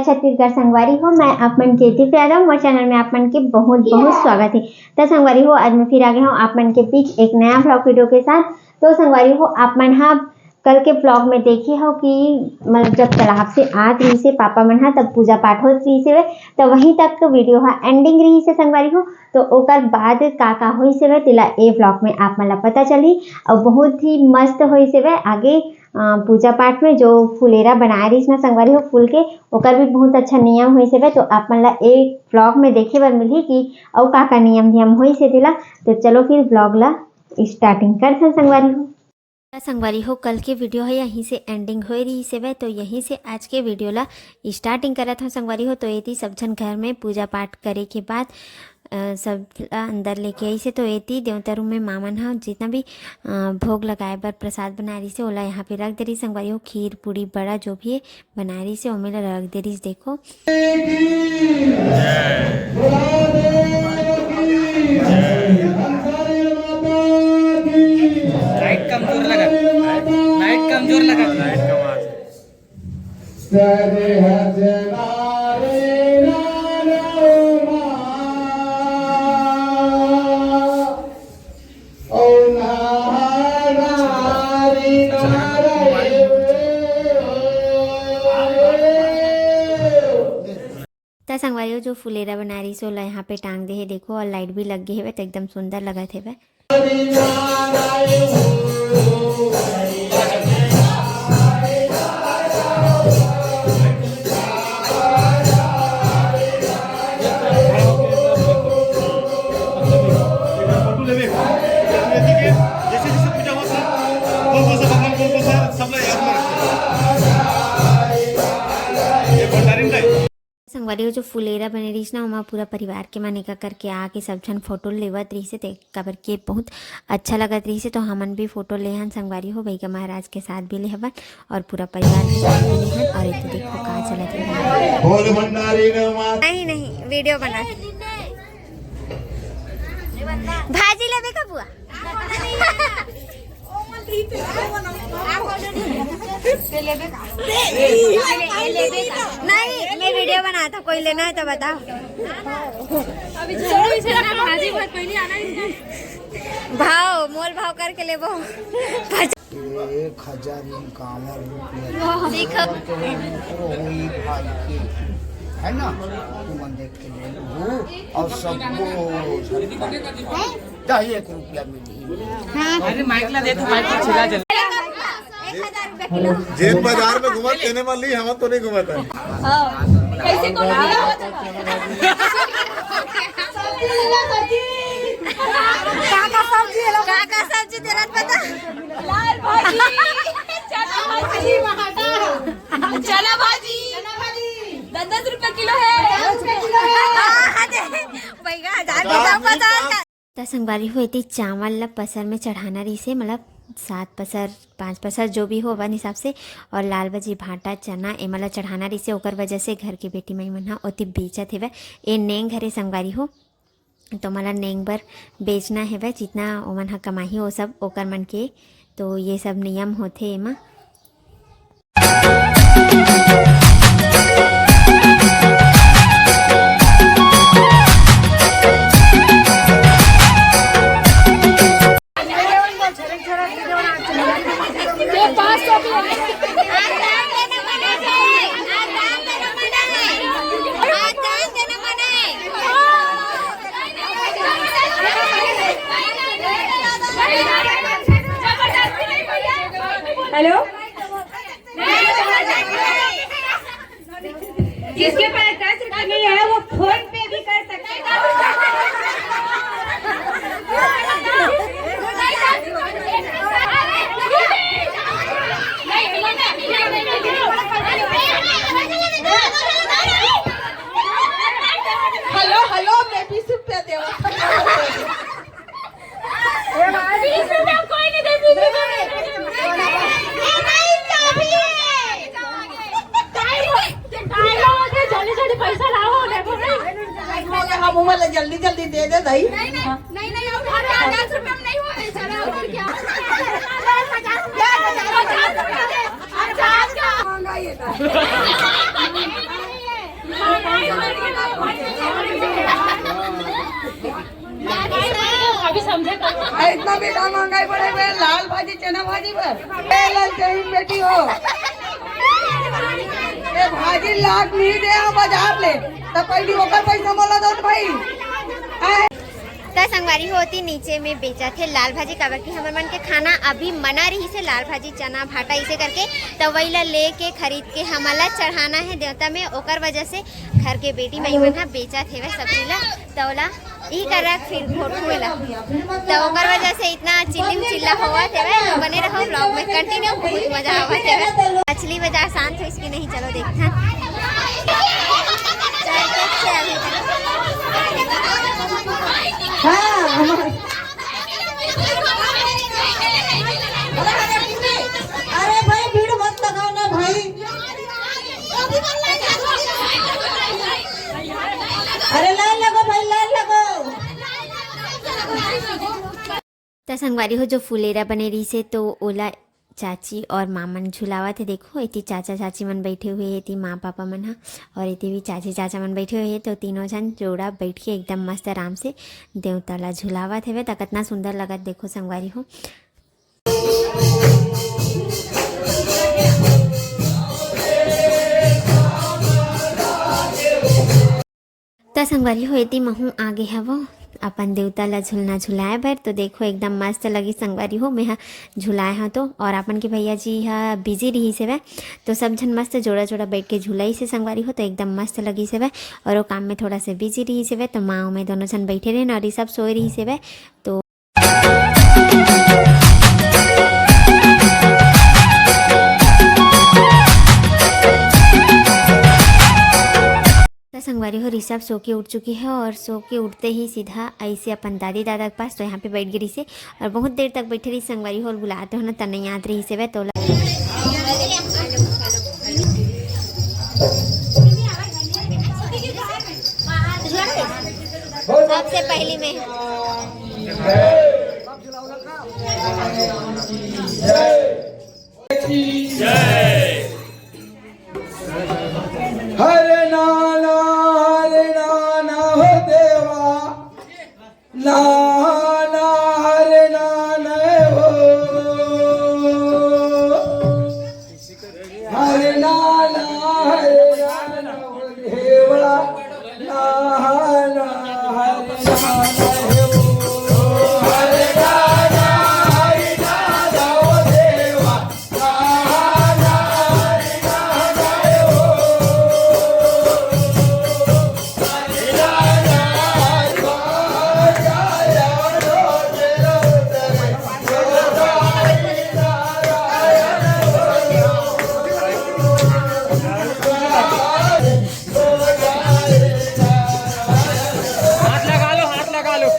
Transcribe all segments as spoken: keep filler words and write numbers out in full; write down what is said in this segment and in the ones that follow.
छत्तीसगढ़ संगवारी हो, मैं आप मन के दीप यादव, मोर चैनल में आप मन के बहुत बहुत स्वागत है। तो संगवारी हो, आज मैं फिर आ गया हूँ आप मन के बीच एक नया ब्लॉग वीडियो के साथ। तो संगवारी हो, आप मन हा कल के ब्लॉग में देखे हो कि मतलब जब तालाब से आत रही से पापा मन हा, तब पूजा पाठ होत रही से, तो वहीं तक वीडियो हा एंडिंग रही से संगवारी हो। तो ओकर बाद का का होई से तेला ए ब्लॉग में आप मन ला पता चली। और बहुत ही मस्त होई से आगे अ, पूजा पाठ में जो फुलेरा बनाए रहिस ना संगवारी हो फूल के, ओकर भी बहुत अच्छा नियम होइस हवय। तो आप मन ला एक ब्लॉग में देखे बर मिलही कि अउ का का नियम नियम होइस हे तेला। तो चलो फिर ब्लॉग ला स्टार्टिंग करथन संगवारी हो। त संगवारी हो, कल के वीडियो ह यहीं से एंडिंग होए रहिस हवय, तो यहीं से आज के वीडियो ला स्टार्टिंग करत हन संगवारी हो। तो एती सब झन घर में पूजा पाठ करे के बाद अ, सब ला अंदर लेके आइस हे। तो एती देवता रूम में मामन ह जितना भी अ, भोग लगाए बर प्रसाद बनाए रहिस हे, ओला यहाँ पे रख दे रहिस संगवारी हो। खीर, पूड़ी, बड़ा जो भी हे बनाए रहिस हे, ओमे ला रख दे रहिस। देखो, लाइट कमजोर लगा, लाइट कमजोर लगा। त संगवारी हो, जो फुलेरा बनाए रहिस हे, ओला यहाँ पे टांग दे हे, देखो, और लाइट भी लग गे हवय, तो एकदम सुंदर लगत हवय। फोटो लेबे, जैसे जैसे पूजा होता, कौन कौन सा भगवान, कौन कौन सा, सब ला याद में रखे। ये भंडारी टाइप। संगवारी हो, जो फुलेरा बने रहिस ना, ओमा पूरा परिवार के मन एका करके आके सब झन फोटो लेवत रहिस हे, ते काबर के बहुत अच्छा लगत रहिस हे। तो हमन भी फोटो ले हन संगवारी हो, भैया महाराज के साथ भी ले हवन और पूरा परिवार के साथ भी ले हन। और एती देखो का चलत हे। बोल भंडारी न मात। नहीं, नहीं, वीडियो बना। भाजी लेबे का बुआ? नहीं, मैं वीडियो बनाता, कोई लेना है तो बताओ। अभी छोड़ो इसे ना, भाजी बहुत पहले आना है इसका। भाव, मोल भाव करके लेबो। एक हजार इक्यावन रुपया। देखो। तो होई भाई के, है ना? तुमन देख के ले लो। और सबको दस एक रुपया मिली। अरे माइक ला दे, तू माइक ला छिला जल्दी। जेन बाजार में घूमत तेने मा ली, हम तो नहीं घूमत है। कैसे कौन किया हो? का का सब्जी है? का का सब्जी तेरा पता? लाल भाजी, चना भाजी, चना भाजी, दस दस रुपए किलो है। हाँ, हाँ, दे। बैगन हजार के दाम बता का। त संगवारी हो, एती चावल ला पसर में चढ़ाना रहिसे, मतलब सात पसर, पाँच पसर, जो भी हो अपन हिसाब से। और लाल भाजी, भांटा, चना, एमन ला चढ़ाना रहिसे, ओकर वजह से घर के बेटी माई मन ह ओती बेचत हेवय। ए नेंग हरे संगवारी हो, तो मोला नेंग बर बेचना हेवय, जितना ओमन ह कमाही, ओ सब ओकर मन के। तो ये सब नियम होथे एमा। हेलो, जिसके पास दस रुपए नहीं है, वो फोन पे भी कर सकते हैं। हेलो, हेलो, मैं बीस रुपया देवा। बीस रुपया कोई नहीं दे, बीस रुपया नहीं दे। टाइम हो, टाइम हो, जल्दी, जल्दी पैसा लाओ, देखो ना। हम वाला जल्दी, जल्दी दे दे, दाई। नहीं, नहीं, नहीं, और पचास रुपया में नहीं होगा, चलो, और क्या? पचास रुपया। पचास रुपया। महंगा ये था। इतना बेटा महंगाई बढ़े हुए, लाल भाजी, चना भाजी बर। ए ललचहीन बेटी हो, ए भाजी लाग नहीं दे हो बाजार ले, त पहली ओकर पैसा मोला दो न भाई। आए। त संगवारी हो, ओती नीचे में बेचत हे लाल भाजी, काबर कि हमर मन के खाना अभी मना रहिस हे, लाल भाजी, चना, भाटा, इसे करके। त वही ला लेके, खरीद के हमन ला चढ़ाना हे देवता में। ओकर वजह से घर के बेटी माई मन ह बेचत हेवय सब्जी ला, त ओला ई करा फिर घोटू एला। त ओकर वजह से इतना चिल्लिम चिल्ला होवत हेवय। तो बने रहो vlog में, continue, बहुत मजा आवत हेवय। मछली बाजार शांत होइस कि नहीं, चलो देखथन। चल, देख से अभी तक। हाँ, हमारे अरे भाई, भीड़ मत लगाओ ना भाई। अरे लाइन लगो भाई, लाइन लगो। त संगवारी हो, जो फुलेरा बने रहिस हे, तो ओला चाची और मामन झुलावत हे। देखो, एती चाचा चाची मन बैठे हुए हे, एती माँ पापा मन ह, और एती भी चाची चाचा मन बैठे हुए हे। तो तीनों झन जोड़ा बैठ के एकदम मस्त आराम से देवता ला झुलावत हेवे। त कतना सुंदर लगत, देखो संगवारी हो। त संगवारी हो, एती महू आगे हवो अपन देवता ला झुलना झुलाए बर। तो देखो, एकदम मस्त लगी संगवारी हो, मैं ह झुलाए हव तो। और अपन के भैया जी ह बिजी रहिस हेवय, तो सब झन मस्त जोड़ा जोड़ा बैठ के झुलाइस हे संगवारी हो, तो एकदम मस्त लगिस हेवय। और वो काम में थोड़ा से बिजी रहिस हेवय, तो माँ में दोनों झन बैठे रहिन और ये सब सोए रहिस हेवय। तो त संगवारी हो, ऋषभ सो के उठ चुकी है और सो के उठते ही सीधा ऐसे अपन दादी दादा के पास, तो यहाँ पे बैठ गई रही से और बहुत देर तक बैठे रही संगवारी हो, और बुलाते हो ना, त नहीं याद रही से वह तोला। सबसे पहली में हरे नाना, हरे नाना हो देवा, नाना, हरे नाना हो। हरे नाना, हरे नाना हो देवा, नाना, हरे नाना हो। हरे नाना, हरे नाना हो देवा। हाथ लगा लो, हाथ लगा लो।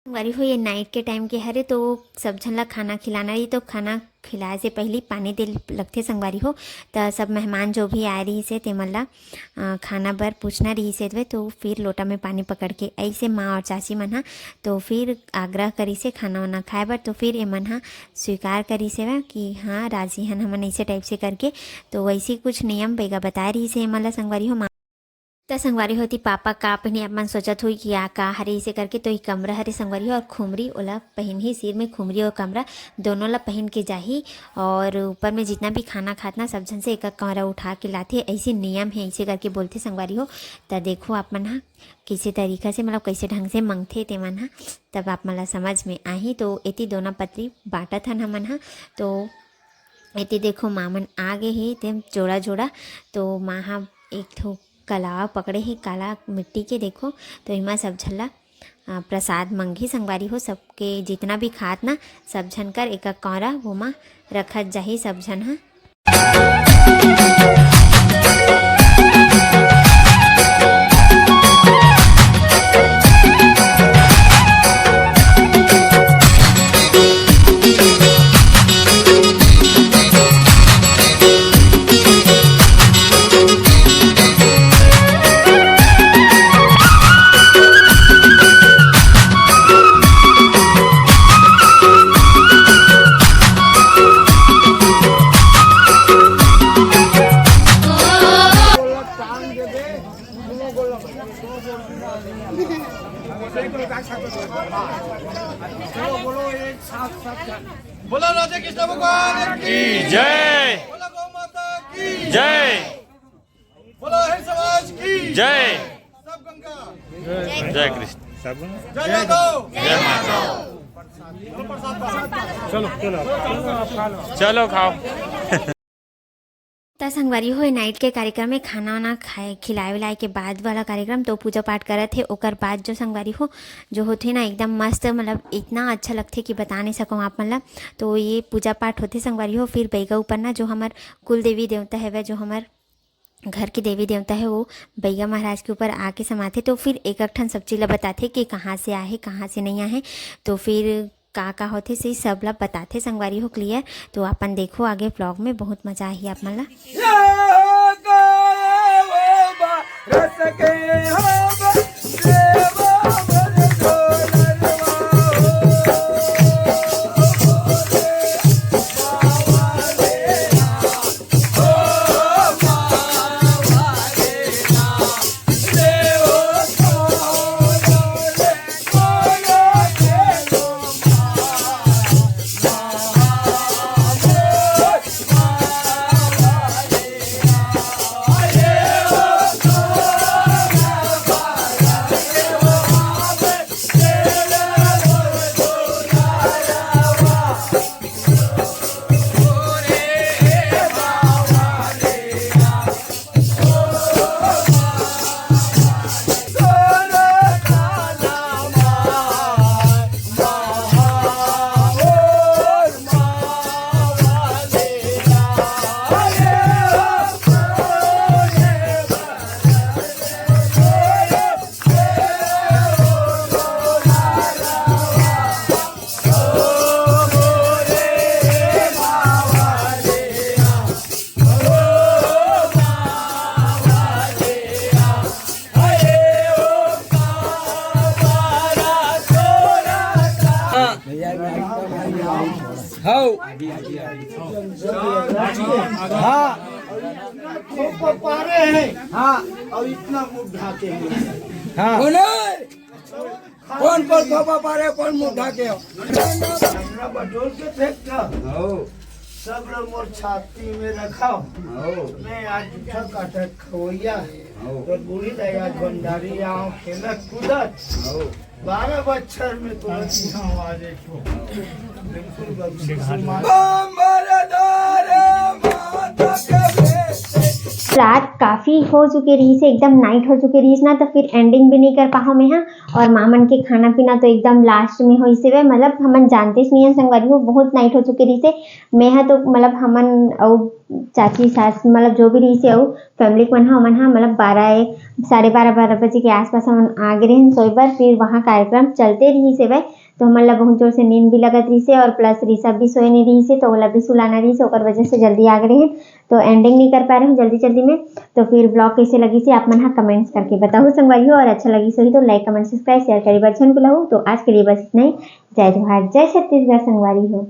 संगवारी हो, ये नाइट के टाइम के हरे, तो सब झन ला खाना खिलाना रही, तो खाना खिलाए से पहली पानी दे लगथे संगवारी हो। त सब मेहमान जो भी आए रही से, तेमन ला अ, खाना बर पूछना रहिस हेवय, तो फिर लोटा में पानी पकड़ के ऐसे माँ और चाची मन ह तो फिर आग्रह करिस हे खाना वाना खाए बर, तो फिर एमन ह स्वीकार करिस हेवय कि हाँ, राजी हन हमन, ऐसे टाइप से करके। तो वैसे कुछ नियम बैगा बताए रहिस हे एमन ला संगवारी हो। माँ त संगवारी होती पापा का पहिने आप मन सोचत होई कि आ का हरे इसे करके, तो ये कमरा हरे संगवारी हो, और खुमरी ओला पहिनही, सिर में खुमरी और कमरा दोनों ला पहिन के जाही। और ऊपर में जितना भी खाना खात ना, सब झन से एक एक कमरा उठा के लाथे, ऐसे नियम है, ऐसे करके बोलथे संगवारी हो। त देखो आप मन ह कइसे तरीका से, मतलब कइसे ढंग से मंगथे ते मन ह, तब आप मन ला समझ में आही। तो एती दोना पतरी बांटत हन हमन ह। तो एती देखो माँ मन आ गे हे, ते जोड़ा जोड़ा। तो माँ ह एक ठो कलावा पकड़े हे काला मिट्टी के, देखो। तो एमा सब झन ला अ, प्रसाद मंगही संगवारी हो, सबके जितना भी खात ना, सब झन कर एक एक कौरा वो मा रखत जाही सब झन ह। बोलो राधे कृष्ण भगवान की जय। बोलो गौ माता की जय। बोलो हर समाज की जय। सब गंगा। जय कृष्ण। जय यादव। जय माधव। चलो प्रसाद पाओ। चलो खाओ। त संगवारी हो, नाइट के कार्यक्रम में खाना वाना खाए, खिलाए विलाए के बाद वाला कार्यक्रम, तो पूजा पाठ करत हे। ओकर बाद जो संगवारी हो, जो होथे ना, एकदम मस्त, मतलब इतना अच्छा लगथे कि बता नहीं सकूँ आप मन ला। तो ये पूजा पाठ होथे संगवारी हो। फिर बैगा ऊपर ना, जो हमर कुल देवी देवता हवय, जो हमर घर के देवी देवता है, वो बैगा महाराज के ऊपर आके समाथे। तो फिर एक एक ठन सब चीज ला बताथे कि कहाँ से आहे, कहाँ से नहीं आहे। तो फिर का का होथे, से सब ला बताथे संगवारी हो क्लियर। तो अपन देखो आगे व्लॉग में, बहुत मजा आही आप मन ला। हाँ। हाँ। और इतना खूब पारे हैं। हाँ। और इतना मुंह ढाके हैं। हाँ। कौन है? कौन, कौन खोपा पारे, कौन मुंह ढाके हो? हमरा बटोर के फेंकता। हो। सब लोग मोर छाती में रखा। हो। मैं आज जूठा काटा खवैया। हो। तो बूढ़ी दाई आज भंडारी आओ खेलत कूदत। हो। बारह बच्छर में तो आवाज एक ठो। बिल्कुल गलती से मान। रात काफी हो चुके रहिस हे, एकदम नाइट हो चुके रहिस ना, तो फिर एंडिंग भी नहीं कर पाहा मैं हा। और मामन के खाना पीना तो एकदम लास्ट में होइस हवय, मतलब हमन जानतेच नहीं हन संगवारी हो, बहुत नाइट हो चुके रहिस हे। मैं हा तो मतलब हमन अउ चाची सास मतलब जो भी रहिस हे अउ फैमिली के मन हा, हमन हा मतलब बारह एक, साढ़े बारह, बारह बजे के आसपास हमन आ गे रहेन सोए बर। फिर वहाँ कार्यक्रम चलते रहिस हवय, तो हमन ला बहुत जोर से नींद भी लगत रहिस हे और प्लस ऋषभ भी सोए नहीं रहिस हे, तो ओला भी सुलाना रहिस हे, ओकर वजह से जल्दी आ गे रहेन। तो एंडिंग नहीं कर पाए रहेन जल्दी जल्दी में। तो फिर व्लॉग कैसे लगिस हे आप मन हा कमेंट्स करके बताहू संगवारी हो, और अच्छा लगिस होही तो लाइक, कमेंट, सब्सक्राइब, शेयर करे बर झन भुलाहू। तो आज के लिए बस इतना ही। जय जोहार, जय छत्तीसगढ़ संगवारी हो।